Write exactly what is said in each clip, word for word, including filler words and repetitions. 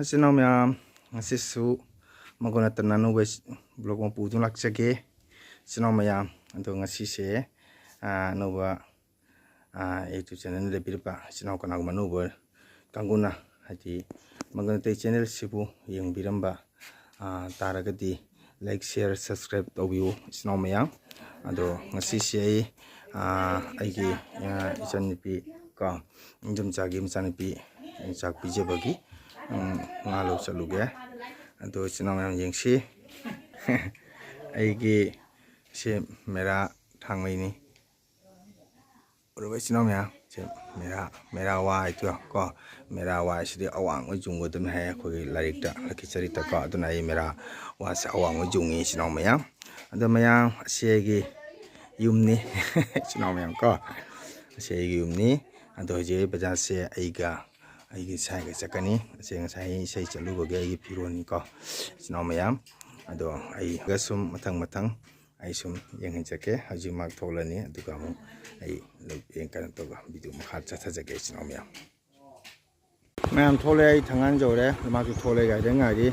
ꯏꯆꯤꯟ ꯏꯅꯥꯎ ꯃꯌꯥꯝ, ꯉꯁꯤꯁꯨ ꯃꯒꯨꯟ ꯅꯠꯇꯅ ꯑꯅꯧꯕ ꯕ꯭ꯂꯣꯒ ꯑꯃ ꯄꯨꯗꯨꯅ ꯂꯥꯛꯆꯒꯦ꯫ ꯏꯆꯤꯟ ꯏꯅꯥꯎ ꯃꯌꯥꯝ, ꯑꯗꯣ ꯉꯁꯤꯁꯦ, ꯑꯥ, ꯑꯅꯧꯕ, ꯑꯥ, YouTube ꯆꯦꯅꯦꯜ ꯂꯩꯕꯤꯔꯤꯕ ꯏꯆꯤꯟ ꯏꯅꯥꯎ ꯀꯅꯥꯒꯨꯝꯕ ꯑꯅꯧꯕ ꯀꯥꯡꯕꯨꯅ, ꯍꯥꯏꯗꯤ ꯃꯒꯨꯟ ꯅꯠꯇꯦ ꯆꯦꯅꯦꯜꯁꯤꯕꯨ ꯌꯦꯡꯕꯤꯔꯝꯕ, ꯑꯥ, ꯇꯥꯔꯒꯗꯤ like, share, subscribe ꯇꯧꯕꯤꯌꯨ ꯏꯆꯤꯟ ꯏꯅꯥꯎ ꯃꯌꯥꯝ꯫ ꯑꯗꯣ ꯉꯁꯤꯁꯦ ꯑꯩ, ꯑꯥ, ꯑꯩꯒꯤ, ꯑꯥ, ꯏꯆꯟꯅꯨꯄꯤ ꯀꯣ, ꯏꯟꯗꯣꯝꯆꯥꯒꯤ ꯃꯆꯥꯅꯨꯄꯤ ꯆꯥꯛ ꯄꯤꯖꯕꯒꯤ, ꯎꯝ, ꯉꯥ ꯂꯧ ꯆꯠꯂꯨꯒꯦ꯫ ꯑꯗꯣ ꯏꯆꯤꯟ ꯏꯅꯥꯎ ꯃꯌꯥꯝ ꯌꯦꯡꯁꯤ꯫ ꯑꯩꯒꯤ ꯁꯤ ꯃꯦꯔꯥ ꯊꯥꯡꯃꯩꯅꯤ꯫ ꯎꯔꯕ ꯏꯆꯤꯟ ꯏꯅꯥꯎ ꯃꯌꯥꯝ? ꯁꯤ ꯃꯦꯔꯥ, ꯃꯦꯔꯥ ꯋꯥ ꯍꯥꯏꯗꯣ ꯀꯣ, ꯃꯦꯔꯥ ꯋꯥ ꯍꯥꯏꯁꯤꯗꯤ ꯑꯋꯥꯡꯕ ꯌꯨꯡꯕ ꯑꯗꯨꯝ ꯍꯥꯏ ꯑꯩꯈꯣꯏꯒꯤ ꯂꯥꯏꯔꯤꯛꯇ, ꯂꯛꯈꯤ ꯆꯔꯤꯇ ꯀꯣ꯫ ꯑꯗꯨꯅ ꯑꯩ ꯃꯦꯔꯥ ꯋꯥꯁꯦ ꯑꯋꯥꯡꯕ ꯌꯨꯡꯉꯤ ꯏꯆꯤꯟ ꯏꯅꯥꯎ ꯃꯌꯥꯝ꯫ ꯑꯗꯣ ꯃꯌꯥꯝ, ꯑꯁꯤ ꯑꯩꯒꯤ ꯌꯨꯝꯅꯤ꯫ ꯏꯆꯤꯟ ꯏꯅꯥꯎ ꯃꯌꯥꯝ ꯀꯣ, ꯑꯁꯤ ꯑꯩꯒꯤ ꯌꯨꯝꯅꯤ꯫ ꯑꯗꯣ ꯍꯧꯖꯤꯛ ꯑꯩ ꯕꯖꯥꯔꯁꯦ ꯑꯩꯒ, ꯑꯩꯒꯤ ꯁꯥꯏꯒ ꯆꯠꯀꯅꯤ꯫ ꯑꯁꯤ ꯉꯁꯥꯏ ꯏꯁꯩ ꯆꯠꯂꯨꯕꯒꯤ ꯑꯩꯒꯤ ꯐꯤꯔꯣꯜꯅꯤꯀꯣ ꯏꯆꯤꯟ ꯏꯅꯥꯎ ꯃꯌꯥꯝ꯫ ꯑꯗꯣ ꯑꯩꯒ ꯁꯨꯝ ꯃꯊꯪ ꯃꯊꯪ ꯑꯩ ꯁꯨꯝ ꯌꯦꯡꯍꯟꯖꯒꯦ꯫ ꯍꯧꯖꯤꯛ ꯃꯍꯥꯛ ꯊꯣꯛꯂꯅꯤ, ꯑꯗꯨꯒ ꯑꯃꯨꯛ ꯑꯩ ꯀꯩꯅꯣ ꯇꯧꯔꯒ ꯚꯤꯗꯤꯑꯣ ꯃꯈꯥ ꯆꯠꯊꯖꯒꯦ ꯏꯆꯤꯟ ꯏꯅꯥꯎ ꯃꯌꯥꯝ꯫ ꯃꯌꯥꯝ ꯊꯣꯛꯂꯛꯑꯦ, ꯑꯩ ꯊꯪꯒꯥꯟ ꯌꯧꯔꯦ, ꯃꯥꯁꯨ ꯊꯣꯛꯂꯛꯑꯦ, ꯒꯥꯔꯤꯗ ꯉꯥꯏꯔꯤ꯫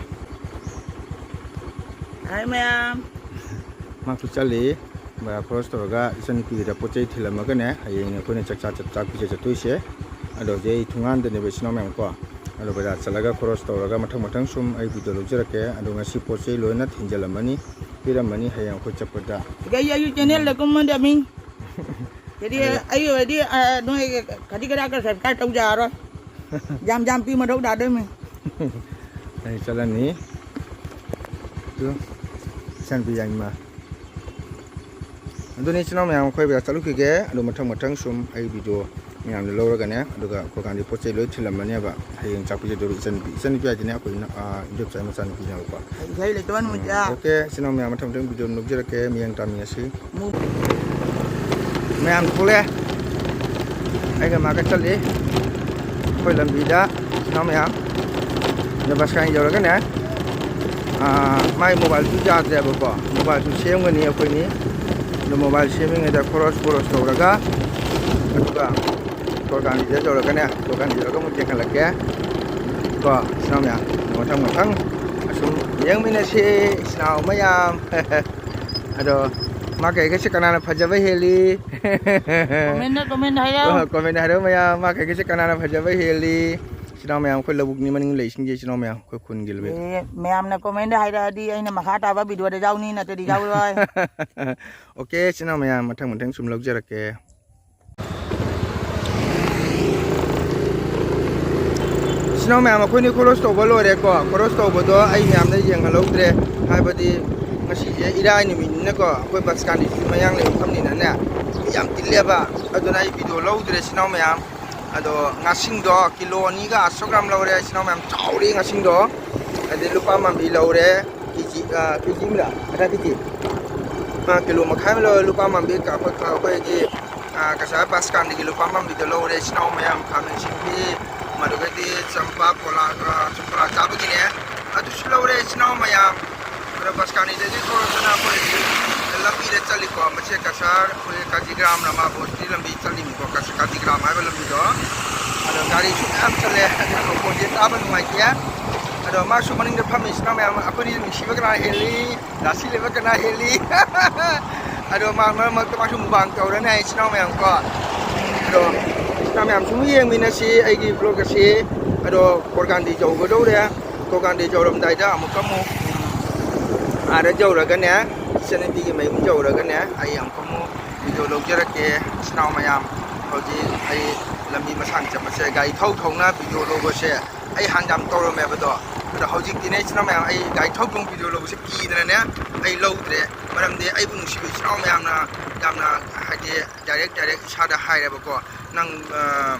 ꯍꯥꯏ ꯃꯌꯥꯝ꯫ ꯃꯥꯁꯨ ꯆꯠꯂꯤ꯫ ꯕꯖꯥꯔ ꯈꯣꯔꯣꯁ ꯇꯧꯔꯒ ꯏꯆꯟꯅꯨꯄꯤꯒꯤꯗ ꯄꯣꯠ ꯆꯩ ꯊꯤꯜꯂꯝꯃꯒꯅꯦ, ꯍꯌꯦꯡ ꯑꯩꯈꯣꯏꯅ ꯆꯥꯛ ꯆꯥ-, ꯆꯥꯛ ꯄꯤꯖ ꯆꯠꯇꯣꯏꯁꯦ꯫ ꯑꯗꯣ ꯍꯧꯖꯤꯛ ꯑꯩ ꯊꯣꯡꯒꯥꯟꯗꯅꯦꯕ ꯏꯆꯤꯟ ꯏꯅꯥꯎ ꯃꯌꯥꯝ ꯀꯣ꯫ ꯑꯗꯣ ꯕꯖꯥꯔ ꯆꯠꯂꯒ ꯈꯣꯔꯣꯁ ꯇꯧꯔꯒ ꯃꯊꯪ ꯃꯊꯪ ꯁꯨꯝ ꯑꯩ ꯚꯤꯗꯤꯑꯣ ꯂꯧꯖꯔꯛꯀꯦ꯫ ꯑꯗꯣ ꯉꯁꯤ ꯄꯣꯠ ꯆꯩ ꯂꯣꯏꯅ ꯊꯤꯟꯖꯜꯂꯝꯃꯅꯤ, ꯄꯤꯔꯝꯃꯅꯤ ꯍꯌꯦꯡ ꯑꯩꯈꯣꯏ ꯆꯠꯄꯗ꯫ ꯑꯩ ꯑꯩꯒꯤ ꯆꯦꯅꯦꯜꯗ ꯀꯨꯝꯃꯗꯕꯅꯤ꯫ ꯍꯥꯏꯗꯤ ꯑꯗ ꯑꯩ ꯑꯣꯏꯔꯗꯤ, ꯑ, ꯅꯣꯏ ꯈꯖꯤꯛ ꯈꯔꯥꯛꯀ subscribe ꯇꯧꯖꯔꯔꯣꯏ꯫ ꯌꯥꯝ ꯌꯥꯝ ꯄꯤ ꯃꯊꯧ ꯇꯥꯗꯣꯏꯅꯤ꯫ ꯑꯩ ꯆꯠꯂꯅꯤ꯫ ꯑꯗꯨ ꯏꯆꯟꯅꯨꯄꯤ ꯌꯥꯏꯃ꯫ ꯑꯗꯨꯅꯤ ꯏꯆꯤꯟ ꯏꯅꯥꯎ ꯃꯌꯥꯝ, ꯑꯩꯈꯣꯏ ꯕꯖꯥꯔ ꯆꯠꯂꯨꯈꯤꯒꯦ꯫ ꯑꯗꯨ ꯃꯊꯪ ꯃꯊꯪ ꯁꯨꯝ ꯑꯩ ꯚꯤꯗꯤꯑꯣ ꯃꯌꯥꯝꯗꯣ ꯂꯧꯔꯒꯅꯦ, ꯑꯗꯨꯒ ꯑꯩꯈꯣꯏ ꯀꯥꯟꯗꯤ ꯄꯣꯠ ꯆꯩ ꯂꯣꯏ ꯊꯤꯜꯂꯝꯃꯅꯦꯕ꯫ ꯍꯌꯦꯡ ꯆꯥꯛ ꯄꯤꯖꯗꯣꯏꯕ ꯏꯆꯟꯅꯨꯄꯤ, ꯏꯆꯟꯅꯨꯄꯤ ꯍꯥꯏꯗꯤꯅꯦ ꯑꯩꯈꯣꯏ ꯏꯅꯥ-, ꯑꯥ, ꯏꯟꯗꯣꯝꯆꯥꯒꯤ ꯃꯆꯥꯅꯨꯄꯤꯅꯦꯕꯀꯣ꯫ ꯏꯁꯩ ꯂꯩꯇꯕ ꯅꯨꯃꯤꯠꯇ꯫ ꯎꯝ, okay, ꯏꯆꯤꯟ ꯏꯅꯥꯎ ꯃꯌꯥꯝ, ꯃꯊꯪ ꯃꯊꯪ ꯚꯤꯗꯤꯑꯣ ꯅꯣꯛꯖꯔꯛꯀꯦ, ꯃꯤꯠꯌꯦꯡ ꯇꯥꯃꯤꯟꯅꯁꯤ꯫ ꯃꯌꯥꯝ ꯊꯣꯛꯂꯛꯑꯦ꯫ ꯑꯩꯒ ꯃꯥꯒ ꯆꯠꯂꯤ꯫ ꯑꯩꯈꯣꯏ ꯂꯝꯕꯤꯗ ꯏꯆꯤꯟ ꯏꯅꯥꯎ ꯃꯌꯥꯝ, ꯑꯗ ꯕꯁ ꯁ꯭ꯇꯦꯟ ꯌꯧꯔꯒꯅꯦ, ꯑꯥ, ꯃꯥꯏ ꯃꯣꯕꯥꯏꯜꯁꯨ ꯌꯥꯗ꯭ꯔꯦꯕꯀꯣ, ꯃꯣꯕꯥꯏꯜꯁꯨ ꯁꯦꯝꯒꯅꯤ ꯑꯩꯈꯣꯏꯅꯤ꯫ ꯑꯗꯣ ꯃꯣꯕꯥꯏꯜ ꯁꯦꯝꯃꯤꯉꯩꯗ ꯈꯣꯔꯣꯁ ꯈꯣꯔꯣꯁ ꯇꯧꯔꯒ, ꯑꯗꯨꯒ ꯇꯣꯔ ꯒꯥꯟꯙꯤꯗ ꯌꯧꯔꯒꯅꯦ, ꯇꯣꯔ ꯒꯥꯟꯙꯤꯗ ꯌꯧꯔꯒ ꯑꯃꯨꯛ ꯌꯦꯡꯍꯜꯂꯛꯀꯦ꯫ ꯀꯣ, ꯏꯆꯤꯟ ꯏꯅꯥꯎ ꯃꯌꯥꯝ, ꯃꯊꯪ ꯃꯊꯪ ꯑꯁꯨꯝ ꯌꯦꯡꯃꯤꯟꯅꯁꯤ, ꯏꯆꯤꯟ ꯏꯅꯥꯎ ꯃꯌꯥꯝ꯫ ꯑꯗꯣ ꯃꯥ ꯀꯩꯒꯁꯦ ꯀꯅꯥꯅ ꯐꯖꯕ ꯍꯦꯜꯂꯤ? Comment, comment ꯍꯥꯏꯔꯛꯑꯣ꯫ ꯑꯣ, comment ꯍꯥꯏꯔꯛꯑꯣ ꯃꯌꯥꯝ, ꯃꯥ ꯀꯩꯒꯁꯦ ꯀꯅꯥꯅ ꯐꯖꯕ ꯍꯦꯜꯂꯤ? ꯏꯆꯤꯟ ꯏꯅꯥꯎ ꯃꯌꯥꯝ, ꯑꯩꯈꯣꯏ ꯂꯧꯕꯨꯛꯅꯤ ꯃꯅꯤꯡ ꯂꯩꯁꯤꯡꯁꯦ, ꯏꯆꯤꯟ ꯏꯅꯥꯎ ꯃꯌꯥꯝ, ꯑꯩꯈꯣꯏ ꯈꯨꯟꯒꯤ ꯂꯣꯏ꯫ ꯑꯦ, ꯃꯌꯥꯝꯅ comment ꯍꯥꯏꯔꯛꯑꯗꯤ ꯑꯩꯅ ꯃꯈꯥ ꯇꯥꯕ videoꯗ ꯌꯥꯎꯅꯤ, ꯅꯠꯇ꯭ꯔꯗꯤ ꯌꯥꯎꯔꯣꯏ꯫ Okay, ꯏꯆꯤꯟ ꯏꯅꯥꯎ ꯃꯌꯥꯝ, ꯃꯊꯪ ꯃꯊꯪ ꯁꯨꯝ ꯂꯧꯖꯔꯛꯀꯦ꯫ ꯏꯆꯤꯟ ꯏꯅꯥꯎ ꯃꯌꯥꯝ, ꯑꯩꯈꯣꯏꯅꯤ cross ꯇꯧꯕ ꯂꯣꯏꯔꯦꯀꯣ꯫ Cross ꯇꯧꯕꯗꯣ ꯑꯩ ꯃꯌꯥꯝꯗ ꯌꯦꯡꯍꯜꯍꯧꯗ꯭ꯔꯦ, ꯍꯥꯏꯕꯗꯤ ꯉꯁꯤꯁꯦ ꯏꯔꯥꯏ ꯅꯨꯃꯤꯠꯅꯤꯅꯀꯣ, ꯑꯩꯈꯣꯏ ꯕꯁ ꯀꯥꯟꯗꯤꯁꯤ ꯃꯌꯥꯡꯂꯩ ꯃꯐꯝꯅꯤꯅꯅꯦ, ꯃꯤ ꯌꯥꯝ ꯇꯤꯜꯂꯦꯕ꯫ ꯑꯗꯨꯅ ꯑꯩ video ꯂꯧꯗ꯭ꯔꯦ, ꯏꯆꯤꯟ ꯏꯅꯥꯎ ꯃꯌꯥꯝ꯫ ꯑꯗꯣ ꯉꯥꯁꯤꯡꯗꯣ ꯀꯤꯂꯣ ꯑꯅꯤꯒ ꯑꯁꯨꯛ ꯒ꯭ꯔꯥꯝ ꯂꯧꯔꯦ, ꯏꯆꯤꯟ ꯏꯅꯥꯎ ꯃꯌꯥꯝ, ꯆꯥꯎꯔꯦ ꯉꯥꯁꯤꯡꯗꯣ꯫ ꯑꯗꯩ ꯂꯨꯄꯥ ꯃꯥꯟꯕꯤ ꯂꯧꯔꯦ, ꯀꯦ ꯖꯤ, ꯑ, ꯀꯦ ꯖꯤ ꯑꯃꯔ? ꯑꯗꯥ ꯀꯦ ꯖꯤ? ꯑ, ꯀꯤꯂꯣ ꯃꯈꯥꯏ ꯑꯃ ꯂꯧꯔꯦ, ꯂꯨꯄꯥ ꯃꯥꯟꯕꯤ꯫ ꯑꯩꯈꯣꯏ, ꯑꯩꯈꯣꯏꯒꯤ, ꯑ, ꯀꯁꯥꯔ ꯕꯁ ꯀꯥꯟꯗꯤꯒꯤ ꯂꯨꯄꯥ ꯃꯥꯟꯕꯤꯗꯣ ꯂꯧꯔꯦ, ꯏꯆꯤꯟ ꯏꯅꯥꯎ ꯃꯌꯥꯝ꯫ ꯈꯥꯃꯦꯟ ꯑꯁꯤꯟꯕꯤ, ꯃꯗꯨꯗꯒꯤꯗꯤ ꯆꯝꯄ꯭ꯔꯥ, ꯀꯣꯂꯥ, ꯑ, ꯆꯝꯄ꯭ꯔꯥ ꯆꯥꯕꯒꯤꯅꯦ, ꯑꯗꯨꯁꯨ ꯂꯧꯔꯦ, ꯏꯆꯤꯟ ꯏꯅꯥꯎ ꯃꯌꯥꯝ꯫ ꯑꯗꯣ ꯕꯁ ꯀꯥꯟꯗꯤꯗꯒꯤ ꯊꯣꯛꯂꯛꯇꯅ ꯑꯩꯈꯣꯏ ꯂꯝꯕꯤꯗ ꯆꯠꯂꯤꯀꯣ, ꯃꯁꯤ ꯀꯁꯥꯔ, ꯑꯩꯈꯣꯏ ꯀꯥꯖꯤꯒ꯭ꯔꯥꯝ ꯔꯃꯥ ꯕꯣꯁꯇꯤ ꯂꯝꯕꯤ ꯆꯠꯂꯤꯅꯤꯀꯣ, ꯀꯁ-, ꯀꯥꯖꯤꯒ꯭ꯔꯥꯝ ꯍꯥꯏꯕ ꯂꯝꯕꯤꯗꯣ꯫ ꯑꯗꯣ ꯒꯥꯔꯤꯁꯨ ꯃꯌꯥꯝ ꯆꯠꯂꯦ, ꯑꯗꯨꯅ ꯃꯈꯣꯟꯁꯦ ꯇꯥꯕ ꯅꯨꯡꯉꯥꯏꯇꯦ꯫ ꯑꯗꯣ ꯃꯥꯁꯨ ꯃꯅꯤꯡꯗ ꯐꯝꯃꯤ ꯏꯆꯤꯟ ꯏꯅꯥꯎ ꯃꯌꯥꯝ, ꯑꯩꯈꯣꯏꯗꯤ ꯅꯨꯡꯁꯤꯕ ꯀꯅꯥ ꯍꯦꯜꯂꯤ, ꯔꯥꯁꯤ ꯂꯩꯕ ꯀꯅꯥ ꯍꯦꯜꯂꯤ? ꯑꯗꯣ ꯃꯥ ꯃꯔꯛ ꯃꯔꯛꯇ ꯃꯥꯁꯨ mukbang ꯇꯧꯔꯅꯤ ꯍꯥꯏ, ꯏꯆꯤꯟ ꯏꯅꯥꯎ ꯃꯌꯥꯝ ꯀꯣ꯫ ꯑꯗꯣ ꯏꯆꯤꯟ ꯏꯅꯥꯎ ꯃꯌꯥꯝ ꯁꯨꯝ ꯌꯦꯡꯃꯤꯟꯅꯁꯤ ꯑꯩꯒꯤ vlog ꯑꯁꯤ꯫ ꯑꯗꯣ ꯀꯣꯔꯒꯥꯟꯗꯤ ꯌꯧꯒꯗꯧꯔꯦ꯫ ꯀꯣꯔꯒꯥꯟꯗꯤ ꯌꯧꯔꯝꯗꯥꯏꯗ ꯑꯃꯨꯛꯀ ꯑꯃꯨꯛ, ꯎꯝ, ꯑꯥꯗ ꯌꯧꯔꯒꯅꯦ, ꯏꯆꯟꯅꯨꯄꯤꯒꯤ ꯃꯌꯨꯝ ꯌꯧꯔꯒꯅꯦ, ꯑꯩ ꯑꯃꯨꯛꯀ ꯑꯃꯨꯛ video ꯂꯧꯖꯔꯛꯀꯦ, ꯏꯆꯤꯟ ꯏꯅꯥꯎ ꯃꯌꯥꯝ꯫ ꯍꯧꯖꯤꯛ ꯑꯩ ꯂꯝꯕꯤ ꯃꯁꯥꯡ ꯆꯠꯄꯁꯦ, ꯒꯥꯔꯤ ꯊꯧ ꯊꯧꯅ video ꯂꯧꯕꯁꯦ ꯑꯩ ꯍꯥꯟꯅ ꯌꯥꯝ ꯇꯧꯔꯝꯃꯦꯕꯗꯣ꯫ ꯑꯗꯣ ꯍꯧꯖꯤꯛꯇꯤꯅꯦ, ꯏꯆꯤꯟ ꯏꯅꯥꯎ ꯃꯌꯥꯝ, ꯑꯩ ꯒꯥꯔꯤ ꯊꯧ ꯊꯧꯅ video ꯂꯧꯕꯁꯦ ꯀꯤꯗꯅꯅꯦ, ꯑꯩ ꯂꯧꯗ꯭ꯔꯦ꯫ ꯃꯔꯝꯗꯤ ꯑꯩꯕꯨ ꯅꯨꯡꯁꯤꯕ ꯏꯆꯤꯟ ꯏꯅꯥꯎ ꯃꯌꯥꯝꯅ ꯌꯥꯝꯅ, ꯍꯥꯏꯗꯤ, direct direct ꯏꯁꯥꯗ ꯍꯥꯏꯔꯦꯕꯀꯣ, "ꯅꯪ, ꯑ,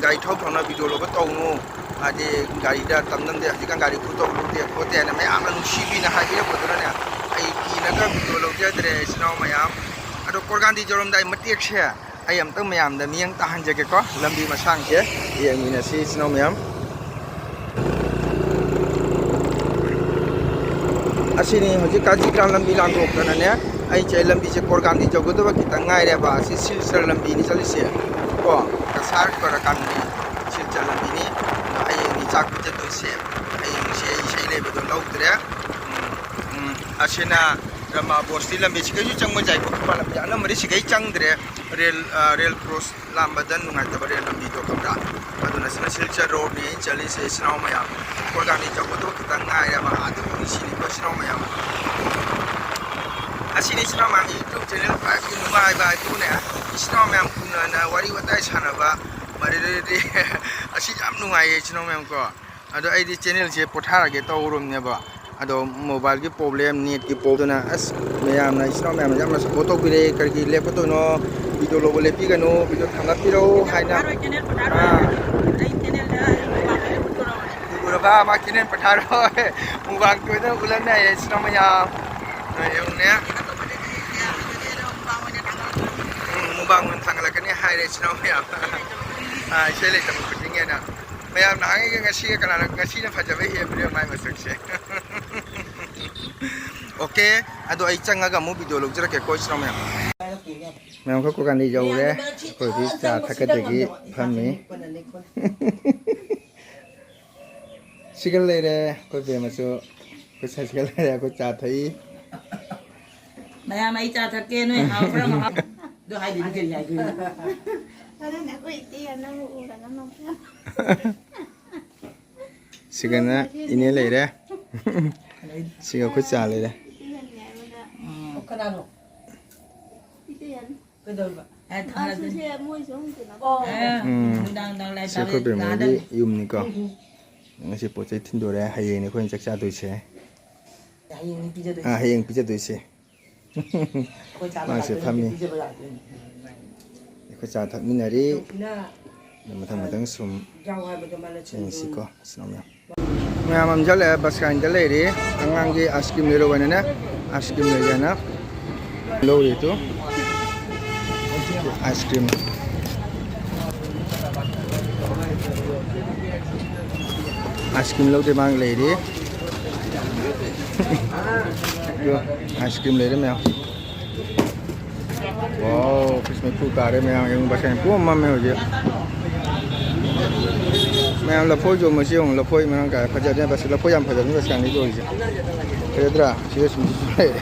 ꯒꯥꯔꯤ ꯊꯧ ꯊꯧꯅ video ꯂꯧꯕ ꯇꯧꯅꯨ, ꯍꯥꯏꯗꯤ, ꯒꯥꯔꯤꯗ ꯇꯝ ꯉꯝꯗꯦ, ꯍꯧꯖꯤꯛꯀꯥꯟ ꯒꯥꯔꯤ ꯈꯨꯊꯧ ꯂꯧꯗꯦ ꯈꯣꯠꯇꯦ" ꯍꯥꯏꯅ ꯃꯌꯥꯝꯅ ꯅꯨꯡꯁꯤꯕꯤꯅ ꯍꯥꯏꯕꯤꯔꯛꯄꯗꯨꯅꯅꯦ, ꯑꯩ ꯀꯤꯅꯒ video ꯂꯧꯖꯗ꯭ꯔꯦ, ꯏꯆꯤꯟ ꯏꯅꯥꯎ ꯃꯌꯥꯝ꯫ ꯑꯗꯣ ꯀꯣꯔꯒꯥꯟꯗꯤ ꯌꯧꯔꯝꯗꯥꯏ ꯃꯇꯦꯛꯁꯦ ꯑꯩ ꯑꯝꯇꯪ ꯃꯌꯥꯝꯗ ꯃꯤꯠꯌꯦꯡ ꯇꯥꯍꯟꯖꯒꯦꯀꯣ, ꯂꯝꯕꯤ ꯃꯁꯥꯡꯁꯦ ꯌꯦꯡꯃꯤꯟꯅꯁꯤ, ꯏꯆꯤꯟ ꯏꯅꯥꯎ ꯃꯌꯥꯝ꯫ ꯑꯁꯤꯅꯤ ꯍꯧꯖꯤꯛ ꯀꯥꯖꯤꯒ꯭ꯔꯥꯝ ꯂꯝꯕꯤ ꯂꯥꯟꯊꯣꯛꯇꯅꯅꯦ, ꯑꯩꯁꯦ ꯂꯝꯕꯤꯁꯦ ꯀꯣꯔꯒꯥꯟꯗꯤ ꯌꯧꯒꯗꯕ ꯈꯤꯇꯪ ꯉꯥꯏꯔꯦꯕ꯫ ꯑꯁꯤ ꯁꯤꯜꯆꯔ ꯂꯝꯕꯤꯅꯤ ꯆꯠꯂꯤꯁꯦ ꯀꯣ, ꯀꯁꯥꯔ ꯀꯣꯔꯒꯥꯟꯗꯤ ꯁꯤꯜꯆꯔ ꯂꯝꯕꯤꯅꯤ꯫ ꯑꯗꯣ ꯑꯩ ꯑꯅꯤ ꯆꯥꯛ ꯄꯤꯖꯗꯣꯏꯁꯦ꯫ ꯍꯌꯦꯡꯁꯦ ꯑꯩ ꯏꯁꯩ ꯂꯩꯕꯗꯣ ꯂꯧꯗ꯭ꯔꯦ꯫ ꯎꯝ, ꯎꯝ, ꯑꯁꯤꯅ ꯔꯃꯥ ꯕꯣꯁꯇꯤ ꯂꯝꯕꯤ ꯁꯤꯒꯩꯁꯨ ꯆꯪꯕ ꯌꯥꯏꯀꯣ, ꯈꯝꯕ ꯂꯝꯕꯤ ꯑꯅꯝꯕꯗꯤ ꯁꯤꯒꯩ ꯆꯪꯗ꯭ꯔꯦ꯫ ꯔꯦꯜ, ꯑ, ꯔꯦꯜ ꯀ꯭ꯔꯣꯁ ꯂꯥꯝꯕꯗ ꯅꯨꯡꯉꯥꯏꯇꯕ ꯔꯦꯜ ꯂꯝꯕꯤꯗꯣ ꯈꯪꯕ꯭ꯔꯥ? ꯑꯗꯨꯅ ꯁꯤꯅ ꯁꯤꯜꯆꯔ ꯔꯣꯗꯅꯤ ꯑꯩꯅ ꯆꯠꯂꯤꯁꯦ, ꯏꯆꯤꯟ ꯏꯅꯥꯎ ꯃꯌꯥꯝ꯫ ꯈꯣꯏ ꯒꯥꯔꯤ ꯆꯠꯄꯗꯣ ꯈꯤꯇꯪ ꯉꯥꯏꯔꯦꯕ, ꯑꯗꯨꯕꯨ ꯁꯤꯅꯤꯀꯣ, ꯏꯆꯤꯟ ꯏꯅꯥꯎ ꯃꯌꯥꯝ꯫ ꯑꯁꯤꯅꯤ ꯏꯆꯤꯟ ꯏꯅꯥꯎ ꯃꯌꯥꯝꯒꯤ YouTube channel ꯄꯥꯏꯕꯒꯤ ꯅꯨꯡꯉꯥꯏꯕ ꯍꯥꯏꯕꯨꯅꯦ, ꯏꯆꯤꯟ ꯏꯅꯥꯎ ꯃꯌꯥꯝ ꯎꯅꯅ ꯋꯥꯔꯤ ꯋꯥꯇꯥꯏ ꯁꯥꯟꯅꯕ, ꯃꯔꯤꯔꯦ ꯑꯁꯤ ꯌꯥꯝ ꯅꯨꯡꯉꯥꯏꯌꯦ ꯏꯆꯤꯟ ꯏꯅꯥꯎ ꯃꯌꯥꯝ ꯀꯣ꯫ ꯑꯗꯣ ꯑꯩꯗꯤ channelꯁꯦ ꯄꯣꯊꯥꯔꯒꯦ ꯇꯧꯔꯝꯅꯦꯕ, ꯑꯗꯣ mobileꯒꯤ problem, netꯀꯤ problemꯗꯨꯅ, ꯑꯁ, ꯃꯌꯥꯝꯅ, ꯏꯆꯤꯟ ꯏꯅꯥꯎ ꯃꯌꯥꯝꯅ ꯌꯥꯝꯅ support ꯇꯧꯕꯤꯔꯦ꯫ ꯀꯔꯤꯒꯤ ꯂꯦꯞꯀꯗꯣꯏꯅꯣ? Video ꯂꯧꯕ ꯂꯦꯞꯄꯤꯒꯅꯨ, video ꯊꯥꯡꯒꯠꯄꯤꯔꯛꯎ ꯍꯥꯏꯅ꯫ ꯄꯣꯊꯥꯔꯣꯏ, channel ꯄꯣꯊꯥꯔꯣꯏ꯫ ꯑꯥ꯫ ꯑꯩ channelꯗ ꯑꯩ ꯃꯨꯛꯕꯥꯡ ꯑꯣꯏꯅ ꯎꯠꯇꯣꯔꯕꯅꯦ꯫ ꯎꯔꯕ? ꯃꯥ channel ꯄꯣꯊꯥꯔꯣꯏ꯫ ꯃꯨꯛꯕꯥꯡ ꯇꯣꯏꯅ ꯎꯠꯂꯛꯅꯤ ꯍꯥꯏꯌꯦ ꯏꯆꯤꯟ ꯏꯅꯥꯎ ꯃꯌꯥꯝ꯫ ꯌꯦꯡꯉꯨꯅꯦ꯫ ꯎꯝ, ꯃꯨꯛꯕꯥꯡ ꯑꯣꯏꯅ ꯊꯥꯡꯒꯠꯂꯛꯀꯅꯤ ꯍꯥꯏꯔꯦ ꯏꯆꯤꯟ ꯏꯅꯥꯎ ꯃꯌꯥꯝ꯫ ꯑꯥ, ꯏꯁꯩ ꯂꯩꯇꯕ ꯈꯨꯗꯤꯡꯒꯤ ꯍꯥꯏꯅ꯫ ꯃꯌꯥꯝ ꯅꯍꯥꯟꯉꯩꯒ ꯉꯁꯤꯒ ꯀꯅꯥꯅ, ꯉꯁꯤꯅ ꯐꯖꯕ ꯍꯦꯟꯕꯅꯣ ꯃꯥꯏ ꯃꯁꯛꯁꯦ꯫ Okay, ꯑꯗꯣ ꯑꯩ ꯆꯪꯉꯒ ꯑꯃꯨꯛ video ꯂꯧꯖꯔꯛꯀꯦꯀꯣ, ꯏꯆꯤꯟ ꯏꯅꯥꯎ ꯃꯌꯥꯝ꯫ ꯃꯌꯥꯝ, ꯑꯩꯈꯣꯏ ꯀꯣꯏꯀꯥꯟꯗꯤ ꯌꯧꯔꯦ꯫ ꯑꯩꯈꯣꯏ ꯍꯧꯖꯤꯛ ꯆꯥ ꯊꯛꯀꯗꯒꯤ ꯐꯝꯃꯤ꯫ ꯁꯤꯒ ꯂꯩꯔꯦ, ꯑꯩꯈꯣꯏ ꯕꯦꯝꯃꯁꯨ ꯑꯩꯈꯣꯏ ꯁꯥꯏꯁꯤꯒ ꯂꯩꯔꯦ, ꯑꯩꯈꯣꯏ ꯆꯥ ꯊꯛꯏ꯫ ꯃꯌꯥꯝ ꯑꯩ ꯆꯥ ꯊꯛꯀꯦ, ꯅꯣꯏ ꯍꯥꯎꯕ꯭ꯔꯥ ꯃꯍꯥꯎ? ꯑꯗꯨ ꯍꯥꯏꯗꯣꯏꯅꯤ ꯀꯔꯤ ꯍꯥꯏꯗꯣꯏꯅꯣ? ꯑꯗꯨꯅ ꯑꯩꯈꯣꯏ ꯏꯆꯦ ꯑꯅꯧꯕ ꯎꯔꯒ ꯅꯣꯛꯄ꯫ ꯁꯤꯒꯅ ꯏꯅꯦ ꯂꯩꯔꯦ꯫ ꯁꯤꯒ ꯑꯩꯈꯣꯏ ꯆꯥ ꯂꯩꯔꯦ꯫ ꯎꯝ꯫ ꯀꯅꯥꯅꯣ? ꯏꯆꯦ ꯌꯥꯅꯤ꯫ ꯀꯩꯗꯧꯔꯤꯕ? ꯑꯦ, ꯊꯥꯡꯒꯠꯂꯛꯀꯅꯤ꯫ ꯑꯥ, ꯁꯤꯁꯦ ꯃꯣꯏ ꯁꯨꯝ ꯀꯩꯅꯣ ꯑꯦ, ꯇꯧꯕ꯫ ꯎꯝ꯫ ꯅꯨꯡꯗꯥꯡ, ꯅꯨꯡꯗꯥꯡ ꯂꯥꯏ ꯁꯤ ꯑꯩꯈꯣꯏ ꯄꯥꯕ ꯕꯦꯝꯃꯒꯤ ꯀꯥꯗ꯫ ꯌꯨꯝꯅꯤꯀꯣ꯫ ꯎꯝ, ꯎꯝ꯫ ꯉꯁꯤ ꯄꯣꯠ ꯆꯩ ꯊꯤꯟꯗꯣꯔꯦ꯫ ꯍꯌꯦꯡꯅꯤ ꯑꯩꯈꯣꯏꯅ ꯆꯥꯛ ꯆꯥꯗꯣꯏꯁꯦ꯫ ꯍꯌꯦꯡꯅꯤ ꯄꯤꯖꯗꯣꯏꯁꯦ꯫ ꯑꯥ, ꯍꯌꯦꯡ ꯄꯤꯖꯗꯣꯏꯁꯦ꯫ ꯑꯩꯈꯣꯏ ꯆꯥꯕ ꯃꯥꯁꯦ ꯂꯥꯛꯇꯣꯏꯅꯦ, ꯐꯝꯃꯤ꯫ ꯄꯤꯖꯕ ꯂꯥꯛꯇꯣꯏꯅꯦ꯫ ꯑꯩꯈꯣꯏ ꯆꯥ ꯊꯛꯃꯤꯟꯅꯔꯤ꯫ ꯑꯗꯣ ꯃꯊꯪ ꯃꯊꯪ ꯁꯨꯝ ꯌꯥꯎ ꯍꯥꯏꯕꯗꯣ ꯃꯥꯅ ꯁꯤꯟꯗꯣꯏꯅꯦ꯫ ꯌꯦꯡꯁꯤꯀꯣ, ꯏꯆꯤꯟ ꯏꯅꯥꯎ ꯃꯌꯥꯝ꯫ ꯃꯌꯥꯝ ꯑꯃ ꯆꯠꯂꯦ, bus stand ꯗ ꯂꯩꯔꯤ꯫ ꯑꯉꯥꯡꯒꯤ ice cream ꯂꯩꯔꯨꯕꯅꯤꯅ, ice cream ꯂꯩꯒꯦꯅ ꯂꯧꯔꯤ two. Ice cream꯫ Ice cream ꯂꯧꯗꯦ, ꯃꯥ ꯂꯩꯔꯤ꯫ ꯇꯨ, ice cream ꯂꯩꯔꯦ ꯃꯌꯥꯝ꯫ Wow, ꯐ꯭ꯔꯤꯖ ꯃꯩꯐꯨ ꯀꯥꯔꯦ ꯃꯌꯥꯝ, ꯌꯦꯡꯉꯨ, ꯕꯁ ꯌꯥꯝ ꯄꯨꯝꯃꯝꯃꯦ ꯍꯧꯖꯤꯛ꯫ ꯃꯌꯥꯝ ꯂꯐꯣꯏ ꯌꯣꯟꯕꯁꯤ ꯌꯦꯡꯉꯨ, ꯂꯐꯣꯏ ꯃꯔꯥꯡ ꯀꯥꯏ ꯐꯖꯗꯦ꯫ ꯕꯁ ꯂꯐꯣꯏ ꯌꯥꯝ ꯐꯖꯕꯅꯤ ꯕꯁ ꯀꯥꯡꯗꯤ ꯌꯣꯜꯂꯤꯁꯦ꯫ ꯐꯖꯗ꯭ꯔꯥ? ꯁꯤꯗ ꯁꯨꯝ ꯁꯨꯝ ꯂꯩꯔꯦ꯫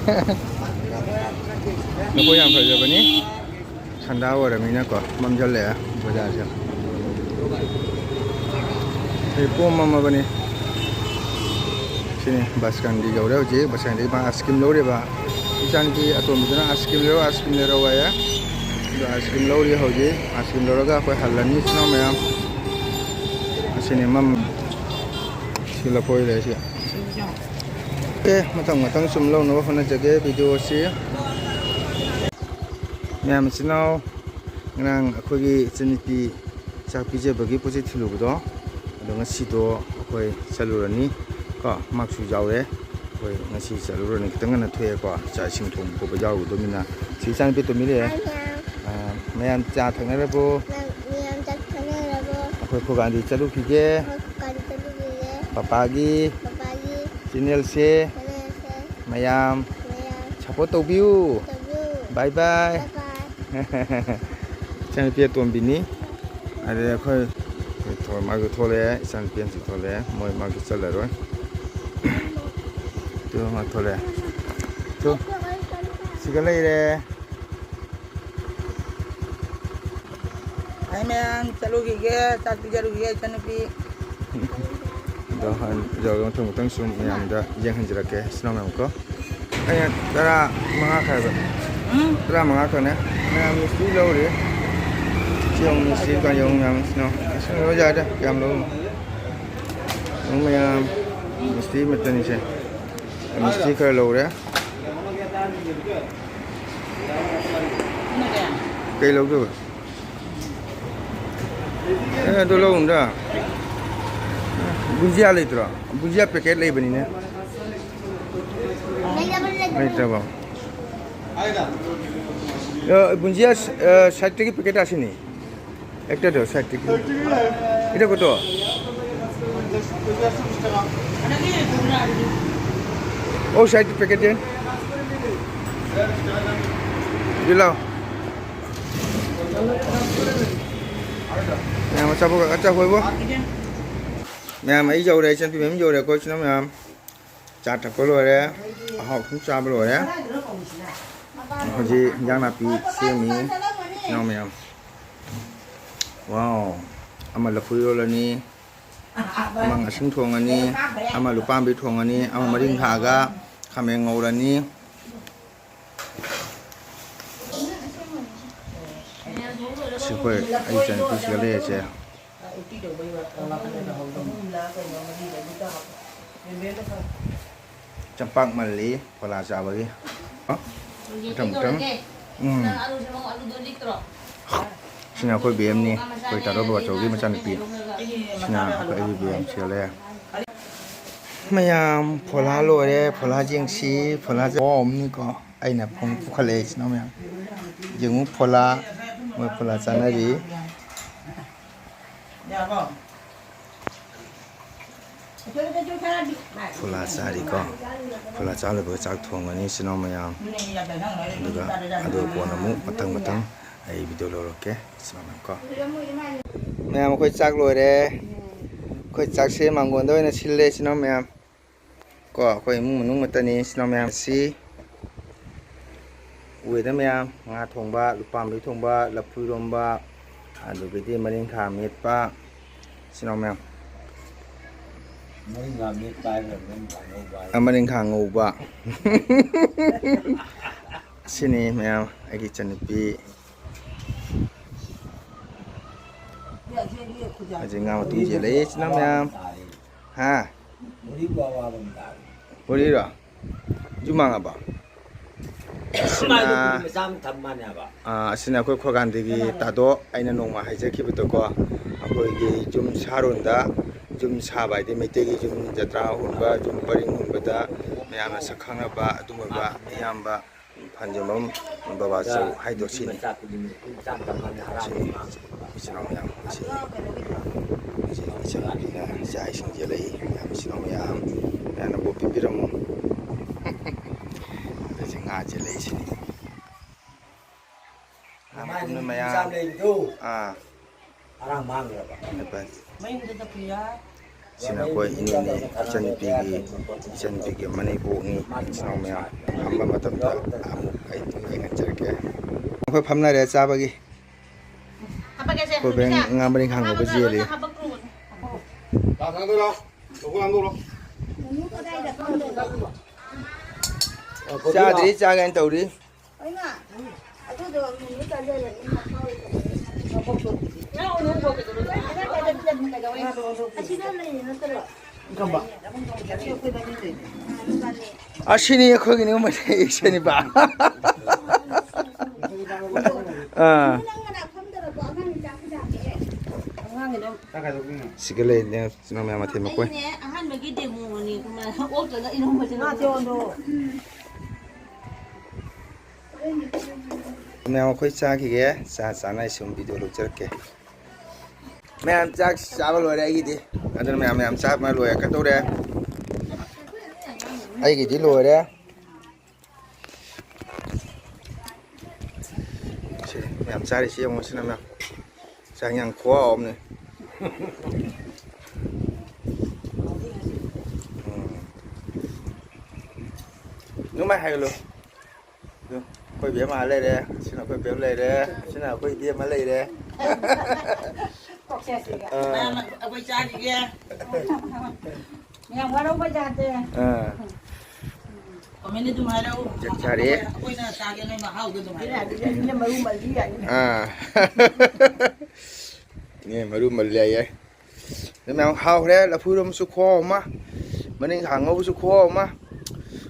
ꯂꯐꯣꯏ ꯌꯥꯝ ꯐꯖꯕꯅꯤ꯫ ꯁꯟꯗꯥ ꯑꯣꯏꯔꯕꯅꯤꯅꯀꯣ, ꯃꯝꯁꯤꯜꯂꯛꯑꯦ ꯕꯖꯥꯔꯁꯦ꯫ ꯑꯩ ꯄꯣꯝ ꯃꯝꯃꯕꯅꯤ꯫ ꯁꯤꯅꯤ ꯕꯁ ꯀꯥꯡꯗꯤ ꯌꯧꯔꯦ ꯍꯧꯖꯤꯛ꯫ ꯕꯁ ꯀꯥꯡꯗꯤ ꯃꯥ ꯑꯥꯏꯁ ꯀ꯭ꯔꯤꯝ ꯂꯧꯔꯤꯕ꯫ ꯏꯆꯥꯅꯨꯄꯤ ꯑꯇꯣꯝꯕꯤꯗꯨꯅ ꯑꯥꯏꯁ ꯀ꯭ꯔꯤꯝ ꯂꯩꯔꯣ, ꯑꯥꯏꯁ ꯀ꯭ꯔꯤꯝ ꯂꯩꯔꯣ ꯍꯥꯏꯌꯦ꯫ ꯑꯗꯣ ꯑꯥꯏꯁ ꯀ꯭ꯔꯤꯝ ꯂꯧꯔꯤ ꯍꯧꯖꯤꯛ꯫ ꯑꯥꯏꯁ ꯀ꯭ꯔꯤꯝ ꯂꯧꯔꯒ ꯑꯩꯈꯣꯏ ꯍꯜꯂꯅꯤ ꯏꯆꯤꯟ ꯏꯅꯥꯎ ꯃꯌꯥꯝ꯫ ꯑꯁꯤꯅꯤ ꯃꯝ-, ꯁꯤ ꯂꯐꯣꯏ ꯂꯩꯔꯤꯁꯦ꯫ ꯑꯣꯀꯦ, ꯃꯊꯪ ꯃꯊꯪ ꯁꯨꯝ ꯂꯧꯅꯕ ꯍꯣꯠꯅꯖꯒꯦ ꯚꯤꯗꯤꯑꯣ ꯑꯁꯤ꯫ ꯃꯌꯥꯝ ꯏꯆꯤꯟ ꯏꯅꯥꯎ, ꯉꯔꯥꯡ ꯑꯩꯈꯣꯏꯒꯤ ꯏꯆꯟꯅꯨꯄꯤ ꯆꯥꯛ ꯄꯤꯖꯕꯒꯤ ꯄꯣꯠ ꯆꯩ ꯊꯤꯜꯂꯨꯕꯗꯣ, ꯑꯗꯣ ꯉꯁꯤꯗꯣ ꯑꯩꯈꯣꯏ ꯆꯠꯂꯨꯔꯅꯤ ꯀꯣ, ꯃꯥꯛꯁꯨ ꯌꯥꯎꯔꯦ꯫ ꯑꯩꯈꯣꯏ ꯉꯁꯤ ꯆꯠꯂꯨꯔꯅꯤ, ꯈꯤꯇꯪ ꯉꯟꯅ ꯊꯣꯛꯑꯦꯀꯣ, ꯆꯥꯛ ꯏꯁꯤꯡ ꯊꯣꯡꯕ ꯈꯣꯠꯄ ꯌꯥꯎꯔꯨꯗꯣꯏꯅꯤꯅ꯫ ꯁꯤ ꯏꯆꯥꯅꯨꯄꯤ ꯇꯨꯝꯕꯤ ꯂꯩꯔꯦ꯫ ꯑꯥ, ꯃꯌꯥꯝ ꯆꯥ ꯊꯛꯅꯔꯕꯣ? ꯃꯌꯥꯝ ꯆꯥꯛ ꯊꯛꯅꯔꯕꯣ? ꯑꯩꯈꯣꯏ ꯈꯨꯒꯥꯟꯗꯤ ꯆꯠꯂꯨꯈꯤꯒꯦ꯫ ꯑꯩꯈꯣꯏ ꯈꯨꯒꯥꯟꯗꯤ ꯆꯠꯂꯨꯈꯤꯒꯦ꯫ ꯄꯄꯥꯒꯤ ꯄꯄꯥꯒꯤ ꯆꯦꯅꯦꯜꯁꯦ ꯆꯦꯅꯦꯜꯁꯦ ꯃꯌꯥꯝ ꯃꯌꯥꯝ ꯁꯞꯄꯣꯔꯠ ꯇꯧꯕꯤꯌꯨ꯫ ꯇꯧꯕꯤꯌꯨ꯫ ꯕꯥꯏ ꯕꯥꯏ꯫ ꯕꯥꯏ ꯕꯥꯏ꯫ ꯏꯆꯥꯅꯨꯄꯤ ꯑꯇꯣꯝꯕꯤꯅꯤ꯫ ꯑꯗꯩ ꯑꯩꯈꯣꯏ, ꯑꯩꯈꯣꯏ ꯊꯣ-, ꯃꯥꯁꯨ ꯊꯣꯛꯂꯛꯑꯦ, ꯏꯆꯥꯅꯨꯄꯤ ꯑꯃꯁꯨ ꯊꯣꯛꯂꯛꯑꯦ, ꯃꯣꯏ ꯃꯥꯁꯨ ꯆꯠꯂꯔꯣꯏ꯫ ꯇꯨ ꯃꯥ ꯊꯣꯛꯂꯛꯑꯦ꯫ ꯇꯨ, ꯁꯤꯒ ꯂꯩꯔꯦ꯫ ꯑꯩ ꯃꯌꯥꯝ ꯆꯠꯂꯨꯈꯤꯒꯦ, ꯆꯥꯛ ꯄꯤꯖꯔꯨꯈꯤꯒꯦ ꯏꯆꯟꯅꯨꯄꯤ꯫ ꯑꯗꯣ ꯍꯣꯔꯦꯟ ꯌꯧꯔꯒ ꯃꯊꯪ ꯃꯊꯪ ꯁꯨꯝ ꯃꯌꯥꯝꯗ ꯌꯦꯡꯍꯟꯖꯔꯛꯀꯦ, ꯏꯆꯤꯟ ꯏꯅꯥꯎ ꯃꯌꯥꯝ ꯀꯣ꯫ ꯑꯩꯅ ꯇꯔꯥ ꯃꯉꯥ ꯈꯥꯏꯕ꯫ ꯎꯝ? ꯇꯔꯥ ꯃꯉꯥ ꯈꯛꯅꯦ꯫ ꯃꯌꯥꯝ ꯃꯤꯁꯇꯤ ꯂꯧꯔꯤ꯫ ꯁꯤ ꯑꯃꯨꯛ ꯃꯤꯁꯇꯤ ꯀꯥ ꯌꯧ ꯃꯌꯥꯝ ꯏꯆꯤꯟ ꯏꯅꯥꯎ꯫ ꯑꯁ ꯂꯣꯏ ꯌꯥꯏꯗ, ꯌꯥꯝ ꯂꯧ꯫ ꯑꯃꯨꯛ ꯃꯌꯥꯝ ꯃꯤꯁꯇꯤ ꯃꯇꯟꯁꯦ꯫ ꯃꯤꯁꯇꯤ ꯈꯔ ꯂꯧꯔꯦ꯫ ꯀꯩ ꯂꯧꯗꯣꯏꯕ? ꯑꯦ, ꯑꯗꯨ ꯂꯧꯅꯨꯗ꯫ ꯕꯨꯟꯖꯤꯌꯥ ꯂꯩꯇ꯭ꯔꯣ? ꯕꯨꯟꯖꯤꯌꯥ ꯄꯦꯀꯦꯠ ꯂꯩꯕꯅꯤꯅꯦ꯫ ꯂꯩꯇ꯭ꯔꯕꯣ? ꯑ, ꯕꯨꯟꯖꯤꯌꯥ, ꯑ, ꯁꯥꯏꯠꯇꯒꯤ ꯄꯦꯀꯦꯠ ꯑꯁꯤꯅꯤ꯫ একটা দাও, সাইড থেকে। এটা কত? ও সাইড প্যাকেট দেন। দিলাও। ꯃꯌꯥꯝ ꯑꯆꯥꯄꯣꯠ ꯑꯆꯥꯄꯣꯠꯕꯨ꯫ ꯃꯌꯥꯝ ꯑꯩ ꯌꯧꯔꯦ, ꯏꯆꯟꯅꯨꯄꯤ ꯃꯌꯥꯝ ꯌꯧꯔꯦ, ꯑꯩꯈꯣꯏ ꯏꯆꯤꯟ ꯏꯅꯥꯎ ꯃꯌꯥꯝ꯫ ꯆꯥ ꯊꯛꯄ ꯂꯣꯏꯔꯦ, ꯑꯍꯥꯎ ꯑꯊꯨꯝ ꯆꯥꯕ ꯂꯣꯏꯔꯦ꯫ ꯍꯧꯖꯤꯛ ꯏꯟꯖꯥꯡ ꯅꯥꯄꯤ ꯁꯦꯝꯃꯤ ꯏꯅꯥꯎ ꯃꯌꯥꯝ꯫ ꯋꯥꯎ! ꯑꯃ ꯂꯐꯨ ꯏꯔꯣꯜꯂꯅꯤ, ꯑꯃ ꯉꯥꯁꯤꯡ ꯊꯣꯡꯉꯅꯤ, ꯑꯃ ꯂꯨꯄꯥꯝꯕꯤ ꯊꯣꯡꯉꯅꯤ, ꯑꯃ ꯃꯔꯤꯡꯈꯥꯒ ꯈꯥꯃꯦꯟ ꯉꯧꯔꯅꯤ꯫ ꯁꯤ ꯑꯩꯈꯣꯏ ꯑꯩ ꯏꯆꯟꯅꯨꯄꯤꯁꯤꯒ ꯂꯩꯔꯁꯦ꯫ ꯆꯝꯄꯥꯛ ꯃꯜꯂꯤ ꯐꯣꯂꯥ ꯆꯥꯕꯒꯤ꯫ ꯑ? ꯃꯊꯪ ꯃꯊꯪ꯫ ꯎꯝ꯫ ꯁꯤꯅ ꯑꯩꯈꯣꯏ ꯕꯦꯝꯅꯤ, ꯑꯩꯈꯣꯏ ꯇꯥꯔꯣ ꯕꯕꯥꯆꯧꯒꯤ ꯃꯆꯥꯅꯨꯄꯤ꯫ ꯁꯤꯅ ꯑꯩꯈꯣꯏ ꯑꯩꯒꯤ ꯕꯦꯝ ꯁꯤꯒ ꯂꯩꯔꯦ꯫ ꯃꯌꯥꯝ ꯐꯣꯂꯥ ꯂꯣꯏꯔꯦ, ꯐꯣꯂꯥ ꯌꯦꯡꯁꯤ, ꯐꯣꯂꯥ ꯆꯥꯎꯕꯅꯤꯀꯣ꯫ ꯑꯩꯅ ꯐꯣꯟ ꯄꯨꯈꯠꯂꯛꯑꯦ ꯏꯆꯤꯟ ꯏꯅꯥꯎ ꯃꯌꯥꯝ꯫ ꯌꯦꯡꯉꯨ ꯐꯣꯂꯥ, ꯃꯣꯏ ꯐꯣꯂꯥ ꯆꯥꯅꯔꯤ꯫ ꯐꯣꯂꯥ ꯆꯥꯔꯤꯀꯣ꯫ ꯐꯣꯂꯥ ꯆꯥ ꯂꯣꯏꯕꯒ ꯆꯥꯛ ꯊꯣꯡꯒꯅꯤ ꯏꯆꯤꯟ ꯏꯅꯥꯎ ꯃꯌꯥꯝ꯫ ꯑꯗꯨꯒ ꯑꯗꯨ ꯀꯣꯟꯅ ꯑꯃꯨꯛ ꯃꯊꯪ ꯃꯊꯪ ꯑꯩ ꯚꯤꯗꯤꯑꯣ ꯂꯧꯔꯛꯀꯦ ꯏꯆꯤꯟ ꯏꯅꯥꯎ ꯃꯌꯥꯝ ꯀꯣ꯫ ꯃꯌꯥꯝ ꯑꯩꯈꯣꯏ ꯆꯥꯛ ꯂꯣꯏꯔꯦ꯫ ꯑꯩꯈꯣꯏ ꯆꯥꯛꯁꯦ ꯃꯥꯡꯒꯣꯟꯗ ꯑꯣꯏꯅ ꯁꯤꯜꯂꯦ ꯏꯆꯤꯟ ꯏꯅꯥꯎ ꯃꯌꯥꯝ꯫ ꯀꯣ ꯑꯩꯈꯣꯏ ꯏꯃꯨꯡ ꯃꯅꯨꯡ ꯉꯥꯛꯇꯅꯤ ꯏꯆꯤꯟ ꯏꯅꯥꯎ ꯃꯌꯥꯝꯁꯤ꯫ ꯎꯔꯦꯗ ꯃꯌꯥꯝ, ꯉꯥ ꯊꯣꯡꯕ, ꯂꯨꯄꯥꯝꯕꯤ ꯊꯣꯡꯕ, ꯂꯐꯨ ꯏꯔꯣꯝꯕ, ꯑꯗꯨꯗꯒꯤꯗꯤ ꯃꯔꯤꯡꯈꯥ ꯃꯦꯠꯄ, ꯏꯆꯤꯟ ꯏꯅꯥꯎ ꯃꯌꯥꯝ꯫ ꯃꯔꯤꯡꯈꯥ ꯃꯦꯠꯄ ꯍꯥꯏꯕ꯭ꯔꯥ, ꯃꯔꯤꯡꯈꯥ ꯉꯧꯕ ꯍꯥꯏꯕ꯭ꯔꯥ? ꯑ, ꯃꯔꯤꯡꯈꯥ ꯉꯧꯕ꯫ ꯑꯁꯤꯅꯤ ꯃꯌꯥꯝ ꯑꯩꯒꯤ ꯏꯆꯟꯅꯨꯄꯤ꯫ ꯍꯧꯖꯤꯛ ꯉꯥ ꯃꯇꯨꯝ ꯆꯦꯜꯂꯛꯏ ꯏꯆꯤꯟ ꯏꯅꯥꯎ ꯃꯌꯥꯝ꯫ ꯍꯥ? ꯕꯣꯔꯤꯕꯨ ꯑꯋꯥꯕ ꯑꯃ ꯇꯥꯔꯦ꯫ ꯕꯣꯔꯤꯔꯣ? ꯌꯨꯝ ꯃꯥꯡꯉꯕꯣ? ꯃꯥꯏꯗꯣ ꯑꯁꯤꯅ, ꯒꯨꯂꯤ ꯃꯆꯥ ꯑꯃ ꯊꯝ ꯃꯥꯅꯦ ꯍꯥꯏꯕ꯫ ꯑꯥ, ꯑꯁꯤꯅ ꯑꯩꯈꯣꯏ ꯈꯣꯏꯒꯥꯟꯗꯒꯤ ꯇꯥꯗꯣ ꯑꯩꯅ ꯅꯣꯡꯃ ꯍꯥꯏꯖꯈꯤꯕꯗꯣꯀꯣ, ꯑꯩꯈꯣꯏꯒꯤ ꯌꯨꯝ ꯁꯥꯔꯣꯟꯗ, ꯌꯨꯝ ꯁꯥꯕ ꯍꯥꯏꯗꯤ ꯃꯩꯇꯩꯒꯤ ꯌꯨꯝ ꯖꯇ꯭ꯔꯥ ꯍꯨꯟꯕ, ꯌꯨꯝ ꯄꯔꯤꯡ ꯍꯨꯟꯕꯗ ꯃꯌꯥꯝꯅ ꯁꯛ ꯈꯪꯅꯕ ꯑꯗꯨꯒꯨꯝꯕ ꯏꯌꯥꯝꯕ ꯐꯟꯖꯝꯕꯝ ꯕꯕꯥꯆꯧ ꯍꯥꯏꯗꯣ ꯁꯤꯅꯤ꯫ ꯁꯤꯅꯤ, ꯏꯆꯤꯟ ꯏꯅꯥꯎ ꯃꯌꯥꯝ, ꯁꯤꯅꯤ꯫ ꯍꯧꯖꯤꯛ ꯏꯆꯟꯅꯨꯄꯤꯅ ꯆꯥꯛ ꯏꯁꯤꯡ ꯌꯦꯜꯂꯛꯏ꯫ ꯃꯌꯥꯝ ꯏꯆꯤꯟ ꯏꯅꯥꯎ ꯃꯌꯥꯝ, ꯃꯌꯥꯝꯅ ꯕꯣꯠ ꯄꯤꯕꯤꯔꯝꯃꯣ꯫ ꯑꯗꯩꯁꯤ ꯉꯥ ꯆꯦꯜꯂꯛꯏꯁꯤꯅꯤ꯫ ꯉꯥ ꯃꯇꯨꯝꯅ ꯃꯌꯥꯝ꯫ ꯑꯥ꯫ ꯑꯗꯨꯒ ꯁꯤꯅ ꯑꯩꯈꯣꯏ ꯏꯅꯦꯅꯦ, ꯏꯆꯟꯅꯨꯄꯤꯒꯤ, ꯏꯆꯟꯅꯨꯄꯤꯒꯤ ꯃꯅꯦꯝꯕꯣꯛꯅꯤ꯫ ꯏꯆꯤꯟ ꯏꯅꯥꯎ ꯃꯌꯥꯝ ꯐꯝꯕ ꯃꯇꯝꯗ ꯑꯃꯨꯛ ꯑꯩ ꯌꯦꯡꯍꯟꯖꯔꯛꯀꯦ꯫ ꯑꯩꯈꯣꯏ ꯐꯝꯅꯔꯦ ꯆꯥꯕꯒꯤ꯫ ꯑꯩꯈꯣꯏ ꯕꯦꯡ ꯉꯥ ꯃꯔꯤꯡ ꯍꯥꯡꯅꯕ ꯆꯦꯜꯂꯤ꯫ ꯆꯥꯗ꯭ꯔꯤ, ꯆꯥꯒꯦꯅ ꯇꯧꯔꯤ꯫ ꯑꯁꯤꯅꯤ ꯑꯩꯈꯣꯏꯒꯤꯅꯤ, ꯃꯩꯇꯩ ꯏꯁꯩꯅꯤꯕ꯫ ꯑꯥ꯫ ꯁꯤꯒ ꯂꯩꯔꯦ, ꯏꯆꯤꯟ ꯏꯅꯥꯎ ꯃꯌꯥꯝ ꯃꯊꯦꯜ ꯃꯀꯣꯏ꯫ ꯑꯩꯅꯦ ꯑꯍꯥꯟꯕꯒꯤ ꯗꯦꯃꯣꯅꯤ, ꯑꯣꯛꯇꯅ ꯏꯔꯣꯟꯕꯁꯦ꯫ ꯃꯌꯥꯝ ꯑꯩꯈꯣꯏ ꯆꯥꯈꯤꯒꯦ꯫ ꯆꯥ ꯆꯥꯅ ꯑꯩ ꯁꯨꯝ ꯚꯤꯗꯤꯑꯣ ꯂꯧꯖꯔꯛꯀꯦ꯫ ꯃꯌꯥꯝ ꯆꯥꯛ ꯆꯥꯕ ꯂꯣꯏꯔꯦ ꯑꯩꯒꯤꯗꯤ꯫ ꯑꯗꯨꯅ ꯃꯌꯥꯝ, ꯃꯌꯥꯝ ꯆꯥꯕ ꯂꯣꯏꯔꯛꯀꯗꯧꯔꯦ꯫ ꯑꯩꯒꯤꯗꯤ ꯂꯣꯏꯔꯦ꯫ ꯁꯤ ꯃꯌꯥꯝ ꯆꯥꯔꯤꯁꯤ ꯌꯦꯡꯉꯣ, ꯁꯤꯅ ꯃꯌꯥꯝ ꯆꯥꯛ ꯌꯥꯝ ꯈꯨꯍꯥꯎ ꯑꯃꯅꯤ꯫ ꯎꯝ꯫ ꯑꯗꯨꯃꯥꯏ ꯍꯥꯏꯒꯠꯂꯨ꯫ ꯑꯗꯨ ꯑꯩꯈꯣꯏ ꯕꯦꯝꯃ ꯂꯩꯔꯦ, ꯁꯤꯅ ꯑꯩꯈꯣꯏ ꯕꯦꯝ ꯂꯩꯔꯦ, ꯁꯤꯅ ꯑꯩꯈꯣꯏ ꯏꯕꯦꯝꯃ ꯂꯩꯔꯦ꯫ ꯑꯥ꯫ ꯃꯌꯥꯝ ꯑꯩꯈꯣꯏ ꯆꯥꯈꯤꯒꯦ꯫ ꯌꯥꯝ ꯋꯥꯔꯧꯕ ꯌꯥꯗꯦ꯫ ꯑꯥ꯫ ꯀꯃꯦꯟꯗ ꯑꯗꯨꯝ ꯍꯥꯏꯔꯛꯎ꯫ ꯆꯥꯛ ꯆꯥꯔꯦ꯫ ꯑꯩꯈꯣꯏꯅ ꯆꯥꯒꯦ ꯅꯣꯏ ꯃꯍꯥꯎꯗꯣ ꯑꯗꯨꯝ ꯍꯥꯏꯔꯛꯎ꯫ ꯌꯥꯅꯤ, ꯌꯥꯅꯤ, ꯃꯔꯨ ꯃꯜꯂꯤ ꯌꯥꯅꯤ꯫ ꯑꯥ꯫ ꯏꯅꯦ ꯃꯔꯨ ꯃꯜꯂꯤ ꯍꯥꯏꯌꯦ꯫ ꯑꯗꯨ ꯃꯌꯥꯝ ꯍꯥꯎꯈ꯭ꯔꯦ꯫ ꯂꯐꯨ ꯏꯔꯣꯝꯕꯁꯨ ꯈꯨꯍꯥꯎ ꯑꯃ, ꯃꯅꯤꯡ ꯈꯥ ꯉꯧꯕꯁꯨ ꯈꯨꯍꯥꯎ ꯑꯃ,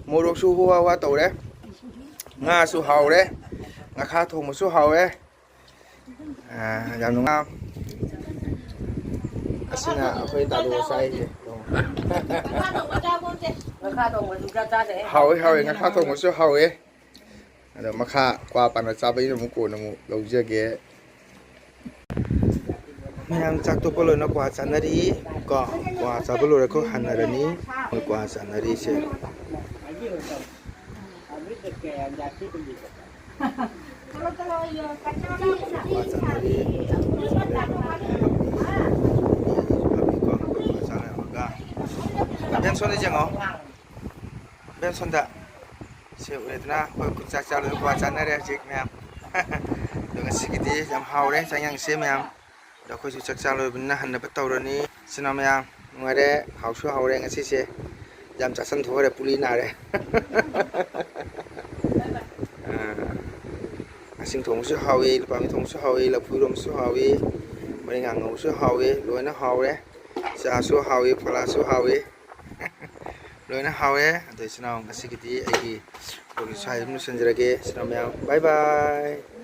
ꯃꯣꯔꯣꯛꯁꯨ ꯍꯨꯋꯥ ꯍꯨꯋꯥ ꯇꯧꯔꯦ, ꯉꯥꯁꯨ ꯍꯥꯎꯔꯦ, ꯉꯥꯈꯥ ꯊꯣꯡꯕꯁꯨ ꯍꯥꯎꯔꯦ꯫ ꯑꯥ, ꯌꯥꯝ ꯅꯨꯡꯉꯥꯏ꯫ ꯑꯁꯤꯅ ꯑꯩꯈꯣꯏ ꯇꯥꯂꯣ ꯆꯥꯏꯁꯦ꯫ ꯉꯥꯈꯥ ꯊꯣꯡꯕ ꯆꯥꯕ ꯅꯠꯇꯦ꯫ ꯉꯥꯈꯥ ꯊꯣꯡꯕꯁꯨ ꯆꯥ ꯆꯥꯗꯦ꯫ ꯍꯥꯎꯋꯦ, ꯍꯥꯎꯋꯦ, ꯉꯥꯈꯥ ꯊꯣꯡꯕꯁꯨ ꯍꯥꯎꯋꯦ꯫ ꯑꯗꯣ ꯃꯈꯥ ꯀ꯭ꯋꯥ ꯄꯥꯟꯕ ꯆꯥꯕꯒꯤꯅ ꯑꯃꯨꯛ ꯀꯣꯟꯅ ꯑꯃꯨꯛ ꯂꯧꯖꯒꯦ꯫ ꯃꯌꯥꯝ ꯆꯥꯛ ꯇꯣꯛꯄ ꯂꯣꯏꯅ ꯀ꯭ꯋꯥ ꯆꯥꯅꯔꯤ꯫ ꯀꯣ, ꯀ꯭ꯋꯥ ꯆꯥꯕ ꯂꯣꯏꯔ ꯑꯩꯈꯣꯏ ꯍꯟꯅꯔꯅꯤ꯫ ꯃꯣꯏ ꯀ꯭ꯋꯥ ꯆꯥꯅꯔꯤꯁꯦ꯫ ꯀ꯭ꯋꯥ ꯆꯥꯅꯔꯤ꯫ ꯁꯣꯝꯗ ꯌꯦꯡꯉꯣ, ꯕꯦꯝ, ꯁꯣꯝꯗ꯫ ꯁꯦ ꯎꯔꯦꯗꯅ, ꯑꯩꯈꯣꯏ ꯆꯥꯛ ꯆꯥ ꯂꯣꯏꯕ ꯆꯥꯅꯔꯦ ꯍꯧꯖꯤꯛ ꯃꯌꯥꯝ꯫ ꯑꯗꯣ ꯉꯁꯤꯒꯤꯗꯤ ꯌꯥꯝ ꯍꯥꯎꯔꯦ ꯆꯥꯛ ꯌꯦꯟꯁꯥꯡꯁꯦ ꯃꯌꯥꯝ꯫ ꯑꯗꯣ ꯑꯩꯈꯣꯏꯁꯨ ꯆꯥꯛ ꯆꯥ ꯂꯣꯏꯕꯅꯤꯅ ꯍꯟꯅꯕ ꯇꯧꯔꯅꯤ꯫ ꯏꯆꯤꯟ ꯏꯅꯥꯎ ꯃꯌꯥꯝ, ꯅꯨꯡꯉꯥꯏꯔꯦ, ꯍꯥꯎꯁꯨ ꯍꯥꯎꯔꯦ ꯉꯁꯤꯁꯦ꯫ ꯌꯥꯝ ꯆꯥꯁꯟ ꯊꯣꯛꯈ꯭ꯔꯦ, ꯄꯨꯂꯤ ꯅꯥꯔꯦ꯫ ꯑꯥ, ꯉꯥꯁꯤꯡ ꯊꯣꯡꯕꯁꯨ ꯍꯥꯎꯏ, ꯂꯨꯄꯥꯃꯤ ꯊꯣꯡꯕꯁꯨ ꯍꯥꯎꯏ, ꯂꯐꯨ ꯏꯔꯣꯝꯕꯁꯨ ꯍꯥꯎꯏ, ꯃꯔꯤꯡꯉꯥ ꯉꯧꯕꯁꯨ ꯍꯥꯎꯏ, ꯂꯣꯏꯅ ꯍꯥꯎꯔꯦ꯫ ꯆꯥꯁꯨ ꯍꯥꯎꯏ, ꯐꯣꯂꯥꯁꯨ ꯍꯥꯎꯏ꯫ ꯂꯣꯏꯅ ꯍꯥꯎꯋꯦ꯫ ꯑꯗꯣ ꯏꯆꯤꯟ ꯏꯅꯥꯎ, ꯉꯁꯤꯒꯤꯗꯤ ꯑꯩꯒꯤ vlog ꯁ꯭ꯋꯥꯏꯗ ꯑꯗꯨꯝ ꯂꯣꯏꯁꯤꯟꯖꯔꯒꯦ꯫ ꯏꯆꯤꯟ ꯏꯅꯥꯎ ꯃꯌꯥꯝ, bye bye꯫